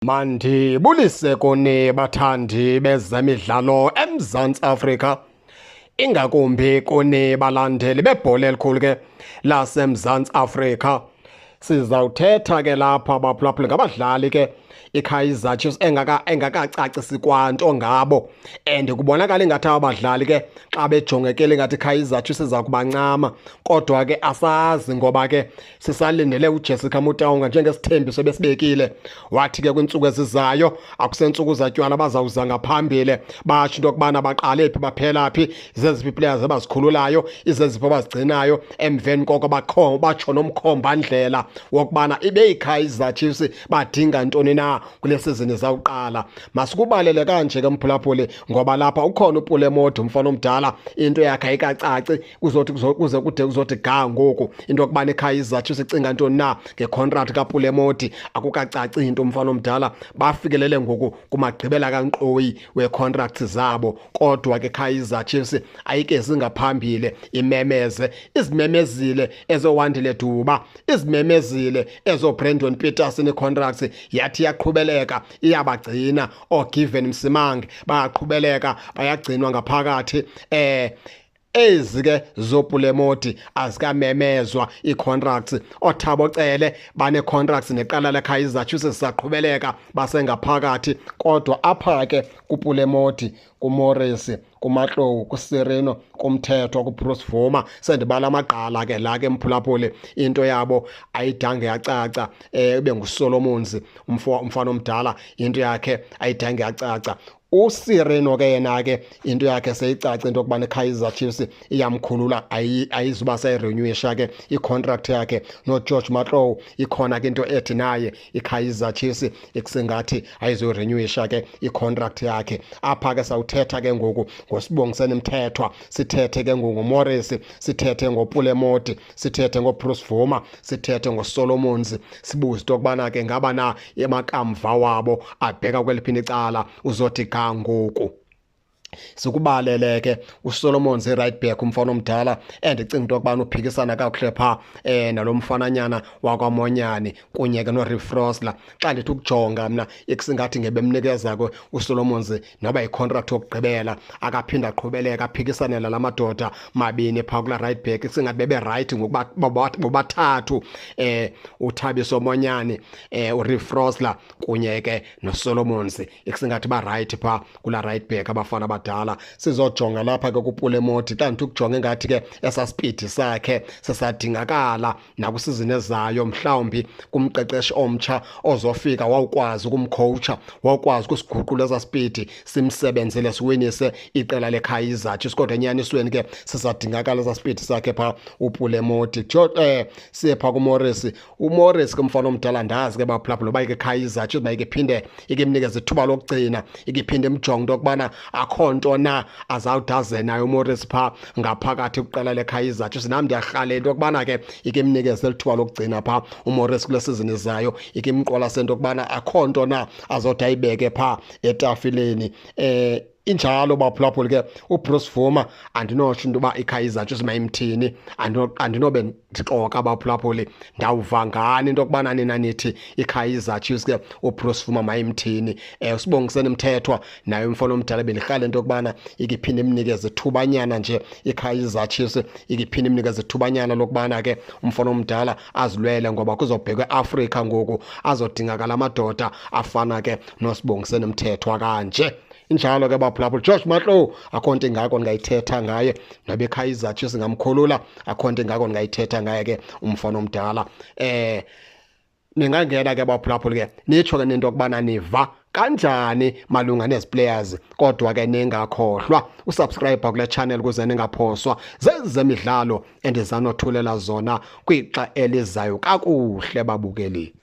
Mandibulise kuni bathandi bezemidlalo eMzantsi Afrika, ingakumbi kuni balandeli bebhola elikhulu ke laseMzantsi Afrika. Sizawuthetha ke lapha baphulaphuli ngabadlali ke iKaizer Chiefs engakacacisi kwanto ngabo, and kubonakala ingathi aba badlali ke xa bejongekele ingathi iKaizer Chiefs iza kubancama, kodwa ke asazi ngoba ke sisalindele uJessica Motaung njengesithembiso besibekile. Wathi ke kwiintsuku ezizayo, akusentsuku zatywala, bazawuza ngaphambili batsho into yokubana baqale phi baphela phi, zeziphi players abazikhululayo, izeziphi abazigcinayo. Emveni koko batsho nomkhombandlela wokubana ibe yiKaizer Chiefs badinga ntoni na kule sizini zawuqala. Masikubalele kanje ke mphulaphuli, ngoba lapha ukhona uPule Mmodi, umfana omdala, into yakhe ayikacaci kuzothi kuze kude kuzothi ga ngoku into yokubana iKaizer Chiefs icinga ntoni na ngecontract kaPule Mmodi. Akukacaci into, umfana omdala, bafikelele ngoku kumagqibela kankqoyi weecontracts zabo, kodwa ke Kaizer Chiefs ayikezi ngaphambili imemeze. Izimemezile ezoWandile Duba, izimemezile ezoBrandon Petersen ii-contracts, yathi iyaqhubeleka iyabagcina. OoGiven Msimang bayaqhubeleka, bayagcinwa ngaphakathi. Ezi ke zoPule Mmodi azikamemezwa ii-contracts. OoThabo Cele bane-contracts neqala leKaizer Chiefs, zisaqhubeleka, basengaphakathi. Kodwa apha ke kuPule Mmodi, kuMorris, kuMatlou, kuSirino, kuMthethwa, kuBruce Bvuma, sendibala amagqala ke la ke mphulaphuli, into yabo ayidange yacaca. Ube nguSolomons, umfana omdala, into yakhe ayidange yacaca. USirino ke yena ke into yakhe seyicace into yokubana iKaizer Chiefs iyamkhulula, ayizuba sayirenewisha ke icontract yakhe. NoGeorge Matlou ikhona ke into ethi naye iKaizer Chiefs ikusengathi ayizoyirenewisha ke icontract yakhe. Apha ke sawuthetha ke ngoku ngoSibongiseni Mthethwa, sithethe ke ngoku ngoMorris, sithethe ngoPule Mmodi, sithethe ngoBruce Bvuma, sithethe ngoSolomons, sibuze into yokubana ke ngaba na emakamva wabo abheka kweliphini icala uzothi ga ngoku. Sikubalele ke uSolomons, i-right back, umfana omdala endicinga into yokubana uphikisana kakuhle phaa nalo mfananyana wakwaMonyane kunye ke noReeve Frosler. Xa ndithi ukujonga mna, ikusingathi ngebemnikeza ke uSolomons noba yicontract yokugqibela, akaphinda aqhubeleka aphikisane nala madoda mabini phaa kula right back. Isingathi bebe right ngokuba bobathathu, uThabiso Monyane, uReeve Frosler kunye ke noSolomons, ikusingathi ba right phaa kula right back abafana abadala. Sizojonga lapha ke kuPule Mmodi. Xa ndithi ukujonga, engathi ke esa speed sakhe sisadingakala nakwisizini ezayo, mhlawumbi kumqeqeshi omtsha ozofika wawukwazi ukumcoacha, wawukwazi ukusiguqula esa speed simsebenzele, siwinise iqela leKaizer Chiefs. Kodwa enyanisweni ke sisadingakala esa speed sakhe phaa uPule Mmodi. Siye phaa kuMorris. UMorris ke, umfana omdala, ndazi ke baphulaphula uba ike Kaizer Chiefs mayike iphinde ike imnikeze ithuba lokugcina, ike iphinde imjonge into yokubana akho nto na azawudaze nayo uMorris phaa ngaphakathi kwiqela leKaizer Chiefs. Nam ndiyarhalela into yokubana ke ike imnikeze elithuba lokugcina phaa uMorris kule sizini izayo, ike imqwalasele into yokubana akho nto na azothi ayibeke phaa etafileni. Injalo baphulaphuli ke uBruce Bvuma, andinotsho into yoba iKaizer Chiefs mayimthini, andinobe ndixoka baphulaphuli. Ndawuva ngani into yokubana nina nithi iKaizer Chiefs ke uBruce Bvuma mayimthini. USibongiseni Mthethwa naye, umfana omdala, bendirhalela into yokubana ike iphinde imnikeze ithubanyana nje iKaizer Chiefs, ike iphinde imnikeze ithubanyana lokubana ke umfana omdala azilwele, ngoba kuzobhekwa eAfrika ngoku, azodingakala amadoda afana ke noSibongiseni Mthethwa kanje. Injalo ke baphulaphula. George Matlou, akho nto ingako ndingayithetha ngaye, noba iKaizer Chiefs ingamkhulula, akho nto ingako ndingayithetha ngaye ke umfana omdala. Ningangena ke baphulaphula ke nitsho ke nento yokubana niva kanjani malunga nezi players, kodwa ke ningakhohlwa usubscribe kule channel ukuze ningaphoswa zezemidlalo endizanothulela zona kwixa elizayo. Kakuhle babukeli.